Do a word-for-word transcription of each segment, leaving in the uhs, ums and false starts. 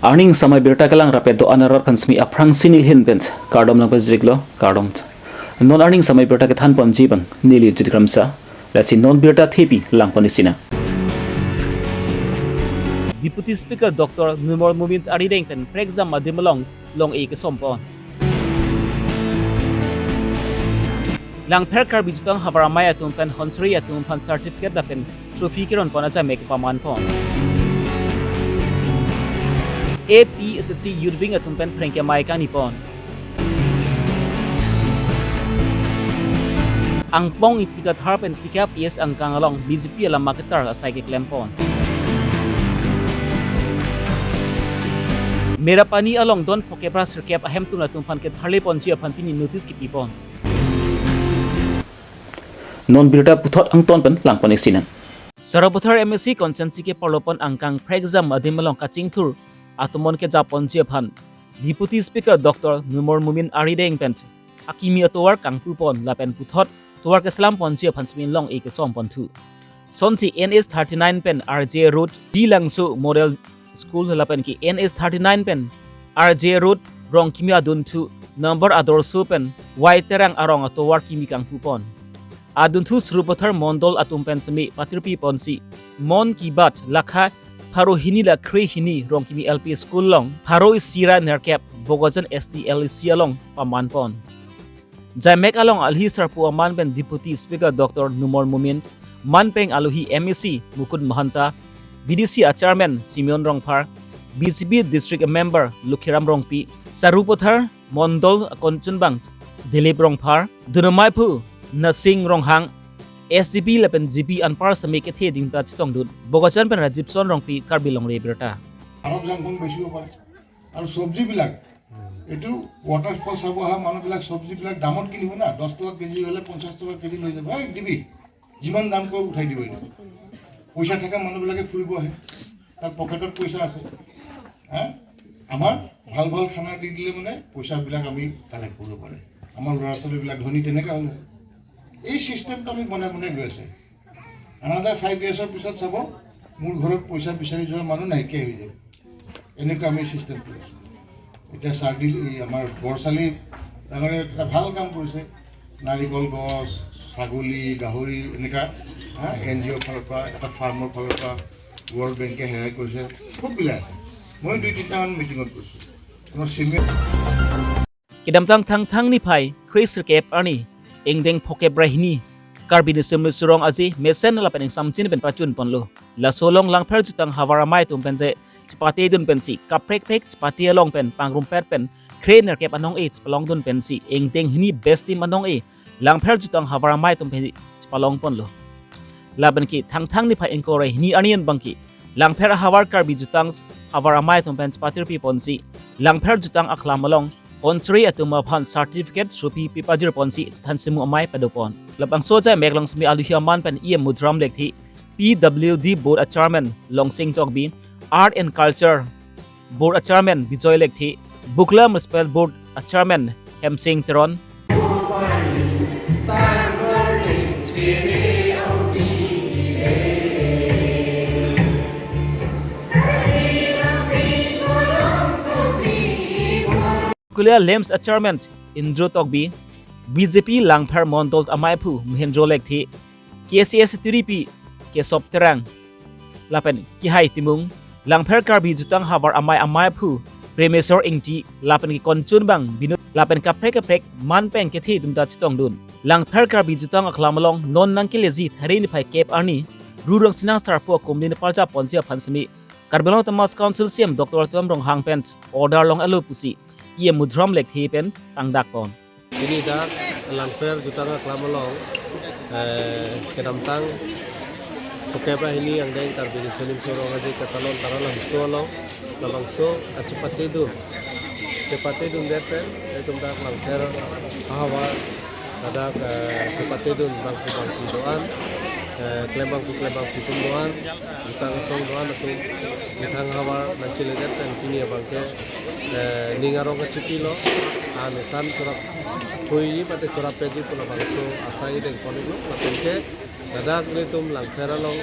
Arni samai birta kelang rapet do-an arat aphan simi aphrangsi nelihin pen kardom nangpajirlo, kardom. Non arni samai birta kethan ponji abang neli Jit Kramsa, lasi non birta thepi lang pon isi nang. Deputy Speaker Doctor Numal Momin arideng pen prekjam adim along long-e kesom pon. Langpher Karbi Jutang Havar Amei atum pen Honsori atum aphan certificate lapen trophy keron pon ajamek paman pon. A P H L C Youth Wing atum pen phreng kemai kani pon. Angpong Ingti Kathar pen Tikap East angkang along B J P alam maketar asai keklem pon. Merapani along don phokep ra sirkep ahemtun atum aphan ketharle ponji aphan pini notice kepi pon. Non birta puthot angton pen lang pon isi nang. Sarupathar M A C constituency ke parlo pon angkang prekjam adim along kachingthur atomon kejap ponji aphan Deputy Speaker Doctor Numal Momin arideng pen akimi atovar kangpu pon lapen puthot tovar keslam ponji aphan simi long-e kesom ponthu. Sonsi N H thirty-nine pen R J Road, D Langso Model School lapen ke N H thirty-nine pen R J Road Rongkimi adunthu number Adorsho pen Y Terang arong atovar kimi kangpu pon. Adunthu Sarupathar Mondol atum pen simi patirpi ponsi Mann Ki Baat lakha pharo hini la kre hini Rongkimi L P School along pharo isi ra nerkep Bokajan S T L A C along paman pon. Jaimek along alohi sarpo aman pen Deputy Speaker Doctor Numal Momin, manpeng alohi M A C Mukund Mahanta, V D C a Chairman Simeon Rongphar, B J P District Member Lokhiram Rongpi, Sarupathar Mondol akonchunbang Dilip Rongphar, Dunamaiphu Nasing Ronghang, S G B lapen G B anpar simi kethe dingta chetongdun. Bokajan pen Rajibson Rongpi, Karbi Longri Abirta. আরব জাংখন বেচিব পাৰে। আৰু চব্জিবিলাক, এইটো ৱাটাৰফল চাব অহা মানুহবিলাক চব্জিবিলাক দামত কিনিব না, দহ টকা কেজি হ'লে পঞ্চাশ টকা কেজি লৈ যাব, "এই দিবি, যিমান দাম কয় উঠাই দিব এইটো।" পইচা থকা মানুহবিলাকে ফুৰিব আহে, তাৰ পকেটত পইচা আছে। হা? আমাৰ ভাল ভাল খানা দি দিলে মানে পইচাবিলাক আমি কালেক্ট কৰিব পাৰে, আমাৰ ল'ৰা ছোৱালীবিলাক ধনী তেনেকা হ'ব। এই চিষ্টেমটো আমি বনাই বনাই গৈ আছে। আনাদাৰ ফাইভ ইয়াৰ্ছৰ পিছত চাব, মোৰ ঘৰত পইচা বিচাৰি যোৱা মানুহ নাইকিয়া হৈ যাব। এনেকুৱা আমি চিষ্টেম কৰিছোঁ। এতিয়া চাৰ্ডিল, এই আমাৰ বৰচালি ডাঙৰে এটা ভাল কাম কৰিছে, নাৰিকল গছ, ছাগলী, গাহৰি, এনেকা, হা, এন জি অ'ৰ ফালৰ পৰা, এটা ফাৰ্মৰ ফালৰ পৰা ৱৰ্ল্ড বেংকে সহায় কৰিছে, খুব বিলাই আছে। মই দুই তিনিটামান মিটিঙত গৈছোঁ। আমাৰ cement Kedamtang Thangthang niphai kre sirkep arni ingdeng phokep ra hini Karbi Nijom Rimso Rong Aje mesen lapen ingsamjin pen pachun ponlo. Laso along Langpher Jutang Havar Amei atum pen je chepatedun pensi kaprek prek chepate along pen pangrumpet pen kre nerkep anong-e chepalongdun pensi ingdeng hini besti anong-e Langpher Jutang Havar Amei atum pen chepalong ponlo. Lapen ke Thangthang niphai ingkoi ra hini arni abang ke Langpher ahavar Karbi Jutang Havar Amei atum pen chepatirpi ponsi Langpher Jutang aklam along Honsori atum aphan certificate trophy pipajir ponsi chethan simu amei pado pon. Labangso ajaimek along simi alohi aman pen E M Mudram Lekthe, P W D Board a Chairman Longsing Tokbi, Art and Culture Board a Chairman Bijoy Lekthe, Bukla Municipal Board a Chairman Hemsing Teron, Kulia LAMPS a Chairman Indro Tokbi, B J P Langpher Mondol amaiphu Mahendro Lekthe, K C S T D P Kesop Terang, lapen Kehai Timung, Langpher Karbi Jutang Havar Amei amaiphu Premeswar Ingti, lapen kekonchunbang Binod, lapen kaprek kaprek manpeng kethe atum ta chetongdun. Langpher Karbi Jutang aklam along non nangkeleji Thairi niphai kep arni Ru Rongsinang Sarpo akumlin parjap ponji aphan simi Karbi Anglong Autonomous Council C E M Doctor Tuliram Ronghang pen order long alo pusi E M Mudram Lekthe pen tangdak pon. Pini dak Langpher Jutang aklam along, eh, kedamtang phokep ra hini angdeng Karbi Nijom Rimso Rong Aje ketalon tara labangso along, labangso kachepatedun, chepatedundet pen itum dak Langpher ahavar ladak, eh, chepatedun bangphu bangphi do-an, eh, klem bangphu klem bangphi atum do-an, jutang asong do-an atum, methang havar nangcheledet pen pini abangke, eh, ning arong kachepilo, amesan surap Hui mate chorapetji pu labangso asai dengpon-iklo, lapen ke ladak nelitum Langpher along,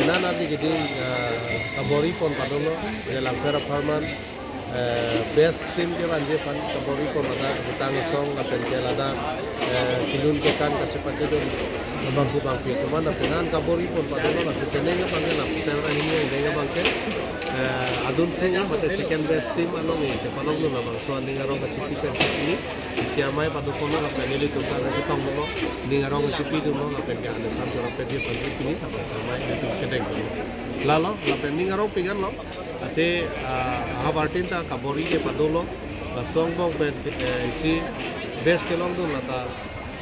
nana di gidi, eh, kabor-i pon padolo, ya Langpher apharman, eh, best team kevanji aphan kabor-i pon ladak, Bhutang asong, lapen ke ladak, eh, kelun kekan kachepatedun, bangku bangpi atum an, lapen an kabor-i pon padolo, lapen teneng abang ke, lapen teneng abang ke, eh, adun thu, mate second best team along, eh, chepalongdun labangso aning arong kachepi pen chepini. Isi amei padukoklo, lapen nelitum ta nangketongdunlo, ning arong kachepidunlo, lapen ke anisam chorapetji aphan pini, lapen isi amei nelitum kedengdunlo. Lalo, lapen ning arong pik-anlo, ate, ah, havartin ta kabor-i ke padolo, laso angbong pen, eh, isi best kelongdun lata,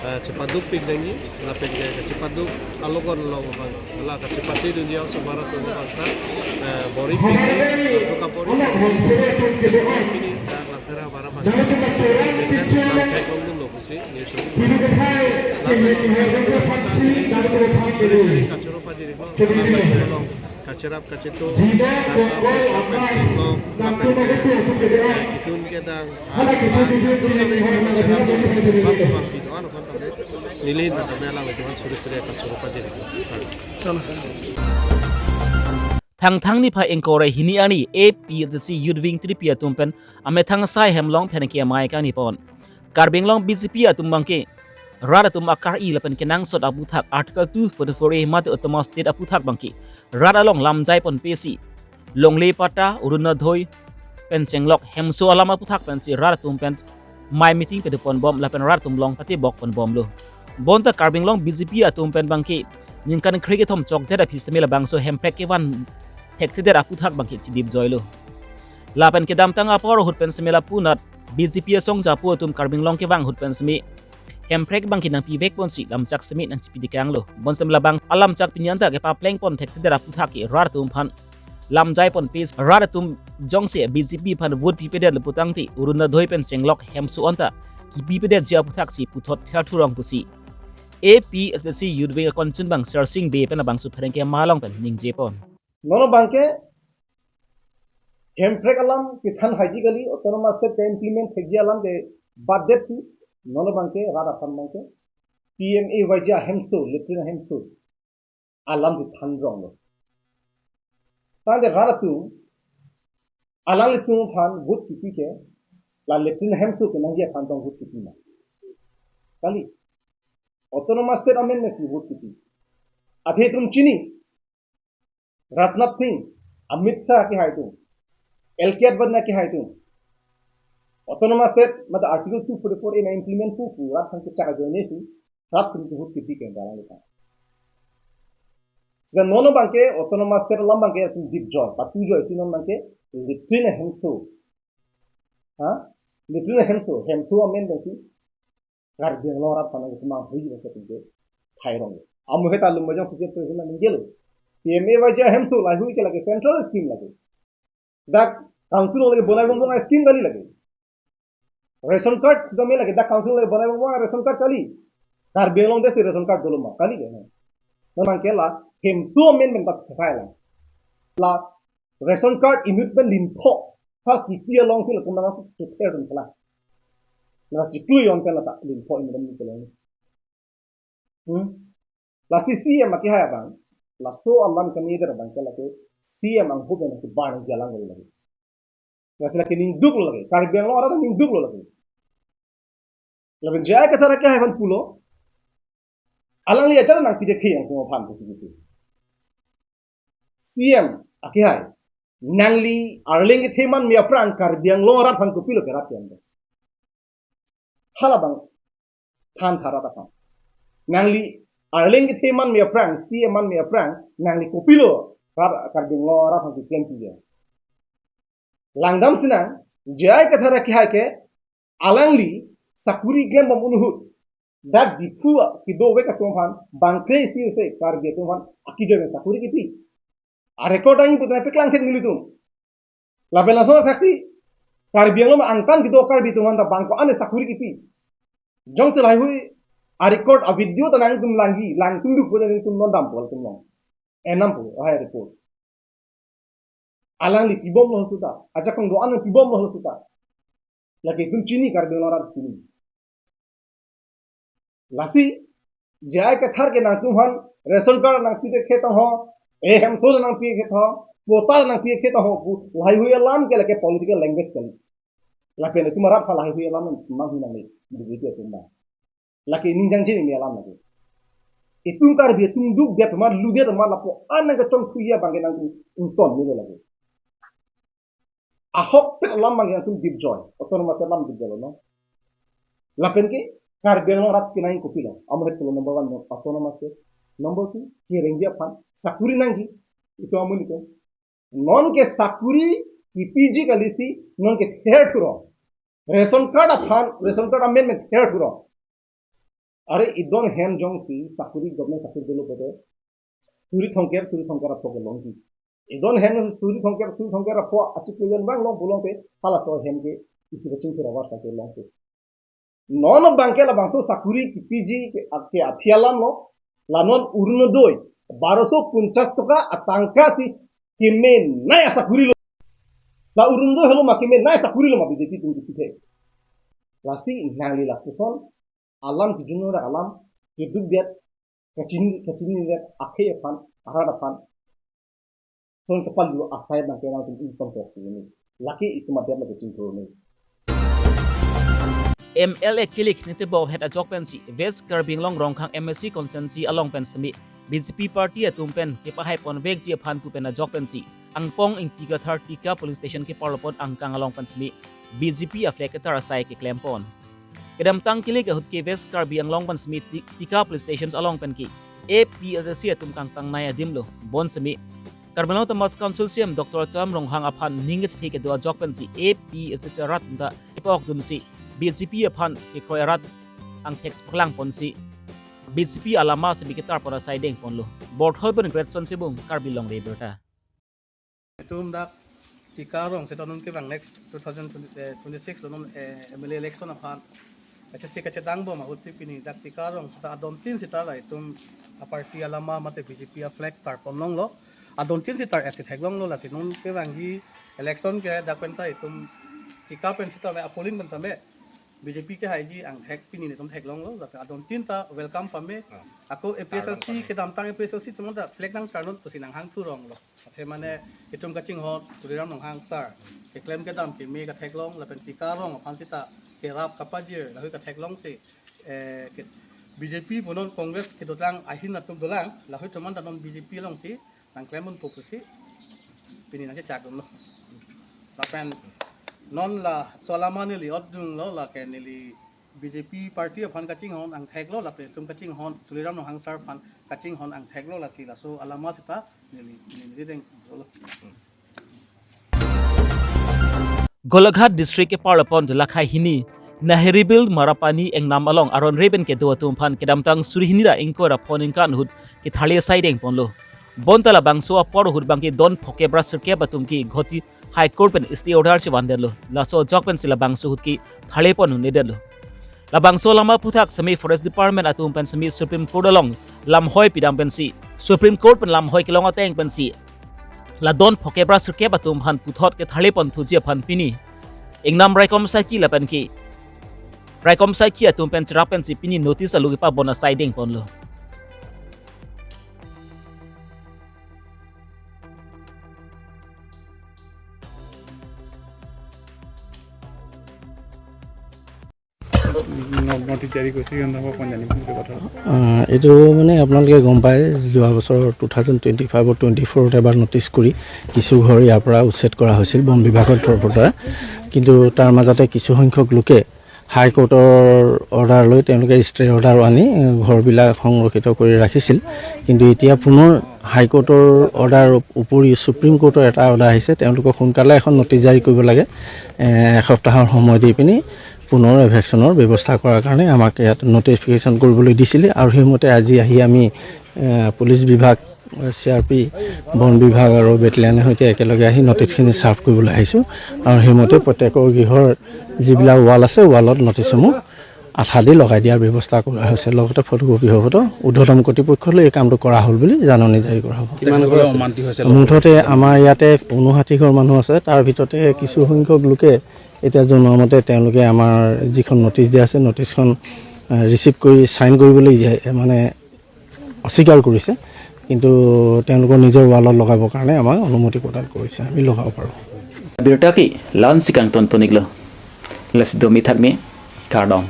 eh, chepaduk pik nangji, lapen ke chepaduk alogon along abang, la kachepatedunji aosomar atum abang ta, eh, bor-i pik nangji, laso kabor-i pik nangji, laso pini ta Langpher ahavar abang, mesen Langpher kelongdunlo pusi, nelitum. Lapen suri suri kachoro pajirlo, lapen along kacherap kacheto, tangka poisa pen chiklo, lapen ke, eh, kedun kedang, ah, ah, kedun kedang, kacherap, bangku bangpi do-an aphan tangte, neli nata mela wetuan suri suri kachoro pajirlo. Thangthang niphai ingkoi ra hini arni A P H L C Youth Wing Tripi atum pen amethang asai hem along pherangke amei kangni pon. Karbi Anglong B J P atum abangke rat atum akar-i lapen kenangsot aputhak Article two forty-four A mate Autonomous State aputhak abangke rat along lamjai ponpe si longle patta, Orunodoi pen chenglok hemso alam aputhak pensi rat atum pen mei meeting pado ponbom lapen rat atum along patebok ponbomlo. Bonta Karbi Anglong B J P atum pen abangke ningkan krekethom chokdet aphi seme labangso hemprek kevan thekthedet aputhak abangke chidip joilo. Lapen kedamtang apor ahut pen seme lapu anat B J P asong japo atum Karbi Anglong kevang ahut pen seme hemprek abangke nangpivek ponsi lamchak seme nangchipi tekanglo. Bonsem labang alamchak pini anta kepapleng pon thekthedet aputhak ke rat atum aphan lamjai ponpe, rat atum jongsi B J P aphan vote pipedetlo putangte Orunodoi pen chenglok hemso anta kipipedetji aputhak si puthot therthu rong pusi A P H L C Youth Wing akonchun abang Sersing Bey pen labangso pherangke amei along pen ningje pon. Non abangke hemprek alam kethan haiji kali, Autonomous State ke-implement thekji alam ke batdet si, non abangke rat aphan abangke P M A Y G ahemso, latrine ahemso alam si than ronglo. Tangte rat atum, alanglitum aphan vote kipi ke, la latrine ahemso kenangji aphan tong vote kipi ma? Kali. Autonomous State Amendment si vote kipi. Athe itum chini, Rajnath Singh, Amit Shah akehai atum, L K Advani akehai atum, Autonomous State, mate Article two forty-four A na-implement pu pu rat aphan kechak ajoine si, rat atum ke vote kipi ke dalang kita. Sita non abangke Autonomous State alam abangke atum dip joi, patu joi si non abangke latrine ahemso. Ha? Latrine ahemso, hemso amendment si Karbi Anglong arat aphan nangkemang hui jibang ke tingke thai rong. Amu heta Lumbajong C C President nangkelo. P M A Y G ahemso lahei hui ke lake central scheme lake. Dak council lake bonai bongbong scheme kali lake. Ration card sitame lake dak council lake bonai bongbong ration card kali. Karbi Anglong desi ration card dolo ma kali ke. Non abangke la hemso amendment ta thai lang. La ration card inut pen linpho. Hal kipi along si latum nang su chuther dun pala. Na chiklu yon pen lata linpho inut pen kelong. Hmm? Lasi C M akehai abang. Laso alam kani der abang ke lake C M anghu pen ke bar nangji alam kali lake. Lasi lake ningduklo lake. Karbi Anglong arat ningduklo lake. Lapen J I Kathar akehai aphan pulo. Alangli ajat nangpi dekhe yang kuma aphan pusi gitu. C M akehai. Nangli arleng kethe manme aphrang Karbi Anglong arat aphan kopilo kerap ke anda. Halabang than tha rat aphan. Nangli arleng kethe manme aphrang, C M manme aphrang, nangli kopilo rat Karbi Anglong arat aphan keklem pi ya. Langdam sinang, J I Kathar akehai ke, alangli sakuri klembom un ahut. Dak Diphu kedovek atum aphan, bangkre isi use Karbi atum aphan, akejoi pen sakuri kipi. A record angin putan peklangthek nelitum. Lapen laso thaksi, Karbi Anglong angtan kedo Karbi atum aphan ta bang ko-an sakuri kipi. Jongsi lahei hui, a record a video ta nangtum langji, langtum duk putan nelitum non dam pol tum long. Enam pol, ohai report. Alangli pibomlo suta. Ajakong do-an pibomlo suta. Lake itum chini Karbi Anglong arat chini. Lasi, J I Kathar ke nangtum aphan ration card nangpi ke khetang ho, eh, hemtho nangpi ke khetang ho, quota nangpi ke khetang ho pu lahaihui alam ke lake political language kali. Lapen itum arat aphan lahaihui alam nanghui nangne, B J P atum abang. Lake ning jangje ni alam lake. Itum Karbi atum dukdet amat, ludet amat lapu an nangkachongthuji abang ke nangtum ingtonnelo lake. Ahokpet alam abang ke nangtum dipjoi, autonomous alam dipjoi lo, no? Lapen ke Karbi Anglong arat kenangji kopilo? Amohet pulo number one, no, autonomous state. Number two, kerengji aphan sakuri nangji. Itum amonit itum. Non ke sakuri kepiji kalisi, non ke therthurong. Ration card aphan, ration card amendment therthurong. Are idon hem jongsi sakuri, government sakuri dolo pote, suri thomkep, suri thomkep apho ke longji. Idon hem jongsi suri thomkep, suri thomkep apho achiklo jon abang long pulote, halaso hem ke isi kachingthur avar sa ke longpo. Non abang ke labangso sakuri kepiji ke, ke aphi alam lo, la non Orunodoi, baroso ponchas toka atangka si kemenei asakuri lo. La Orunodoi helo ma kemenei asakuri lo ma B J P atum kepithe. Lasi nangli lapuson alam kejun dak alam, kedukdet, kachin, kachinidet akhei aphan, arat aphan son kepal dulu asai abang ke nangtum ingtong tok si ini. Lake itum adet lake chingthur ni. M L A kilik Nitibop het ajok pensi West Karbi Anglong Rongkhang M A C constituency along pen semi B J P party atum pen kepahai ponvekji aphan pu pen ajok pensi Angpong Ingti Kathar Tika police station keparlopon angkang along pen semi B J P a flag ketar asai keklempon. Kedamtang kilik ahut ke West Karbi Anglong pen semi Ti-, Tika police stations along pen ke A P H L C atum kangtangnei adim lo, bonsemi Karbi Anglong Autonomous Council C E M Doctor Tuliram Ronghang aphan ning kachethe kedo ajok pensi A P H L C arat ta kepokdunsi B J P aphan kekroi arat angthek chepaklangponsi B J P alama semi ketarpon asai dengponlo. Borthol pen Greatson Timung, Karbi Longri Abirta. Itum dak Tika arong seta non kevang next two thousand twenty, eh, twenty-six lo non, eh, M L A election aphan. Kachesi kachedangbom ahutsi pini dak Tika arong seta adontin seta la itum a party alama mate B J P a flag tarpon longlo. Adontin seta er si theklonglo, lasi non kevangji election ke dak penta itum Tika pen seta me a polling penta me B J P kehaiji angthek pini netum theklonglo, lapen adontin ta welcome pame. Ah, ako A P H L C tarlong pame. Kedamtang A P H L C atum ta flag nangtarnon pusi nanghangthuronglo. Athe mane itum kachinghon Tuliram Ronghang sir keklem kedam keme katheklong, lapen Tika arong aphan seta kerap kapajir lahei katheklongsi, eh, ke, B J P pu non Congress kedotlang ahin atum dolang, lahei atum anta non B J P alongsi nangklemponpo pusi pini nangchechakdunlo. Lapen non laso alama neli otdunlo, lake neli B J P party aphan kachinghon angtheklo, lapen itum kachinghon Tuliram Ronghang sir aphan kachinghon angtheklo, lasi laso alama seta neli, neli denglo. Golaghat district keparlopon Delakhai hini, Nahiribil Marapani engnam along aron re pen kedo atum aphan kedamtang suri hini ra ingkoi ra pho ningkan ahut ketharli asai dengponlo. Bonta labangso apor ahut abang ke don phokep ra sirkep atum ke Guwahati High Court pen stay order chevandetlo. Laso ajok pensi labangso ahut ke tharlipon un-edetlo. Labangso alama aphuthak semi Forest Department atum pen semi Supreme Court along lamhoi pidam pensi, Supreme Court pen lamhoi kelong ateng pensi la don phokep ra sirkep atum aphan puthot ketharlipon thuji aphan pini engnam raikom saiki lapen ke raikom saiki atum pen cherap pensi pini notice alu kepabon asai dengponlo. ন-, নটিচ জাৰি কৰিছে, সেই সন্দৰ্ভত অকণ জানিব নেকি কথা? আহ, এইটো মানে আপোনালোকে গম পায়, যোৱা বছৰ টু থাউজেণ্ড টুৱেণ্টি ফাইভত, টুৱেণ্টি ফ'ৰত এবাৰ নটিচ কৰি কিছু ঘৰ ইয়াৰ পৰা উচ্ছেদ কৰা হৈছিল বন বিভাগৰ তৰফৰ পৰা। কিন্তু তাৰ মাজতে কিছু সংখ্যক লোকে হাইকোৰ্টৰ অৰ্ডাৰ লৈ তেওঁলোকে ষ্টে অৰ্ডাৰো আনি ঘৰবিলাক সংৰক্ষিত কৰি ৰাখিছিল। কিন্তু এতিয়া পুনৰ হাইকোৰ্টৰ অৰ্ডাৰ উপৰিও ছুপ্ৰিম কোৰ্টৰ এটা অৰ্ডাৰ আহিছে, তেওঁলোকক সোনকালে এখন নটিচ জাৰি কৰিব লাগে। এ, এসপ্তাহৰ সময় দি পিনি পুনৰ এভেকশ্যনৰ ব্যৱস্থা কৰাৰ কাৰণে আমাক ইয়াত নটিফিকেশ্যন কৰিবলৈ দিছিলে আৰু সেইমতে আজি আহি আমি, এ, পুলিচ বিভাগ, চি আৰ পি, বন বিভাগ আৰু বেটেলিয়ানৰ সৈতে একেলগে আহি নটিচখিনি ছাৰ্ভ কৰিবলৈ আহিছোঁ। আৰু সেইমতে প্ৰত্যেকৰ গৃহৰ যিবিলাক ৱাল আছে, ৱালত নটিচসমূহ আঠা দি লগাই দিয়াৰ ব্যৱস্থা কৰা হৈছে। লগতে ফটোকপি সহতো ঊৰ্ধ্বতম কৰ্তৃপক্ষলৈ এই কামটো কৰা হ'ল বুলি জাননী জাৰি কৰা হ'ব। কিমান ঘৰ আছে? অমান্তি হৈছে? মুঠতে আমাৰ ইয়াতে ঊনষাঠি ঘৰ মানুহ আছে। তাৰ ভিতৰতে কিছু সংখ্যক লোকে এতিয়া জনোৱা মতে তেওঁলোকে আমাৰ যিখন নটিচ দিয়া আছে, নটিচখন ৰিচিভ কৰি চাইন কৰিবলৈ যে মানে অস্বীকাৰ কৰিছে, কিন্তু তেওঁলোকৰ নিজৰ ৱালত লগাবৰ কাৰণে আমাক অনুমতি প্ৰদান কৰিছে, আমি লগাব পাৰোঁ। Birta ke la-ansi kangton pon-iklo. Lasi domi thakmi, kardom.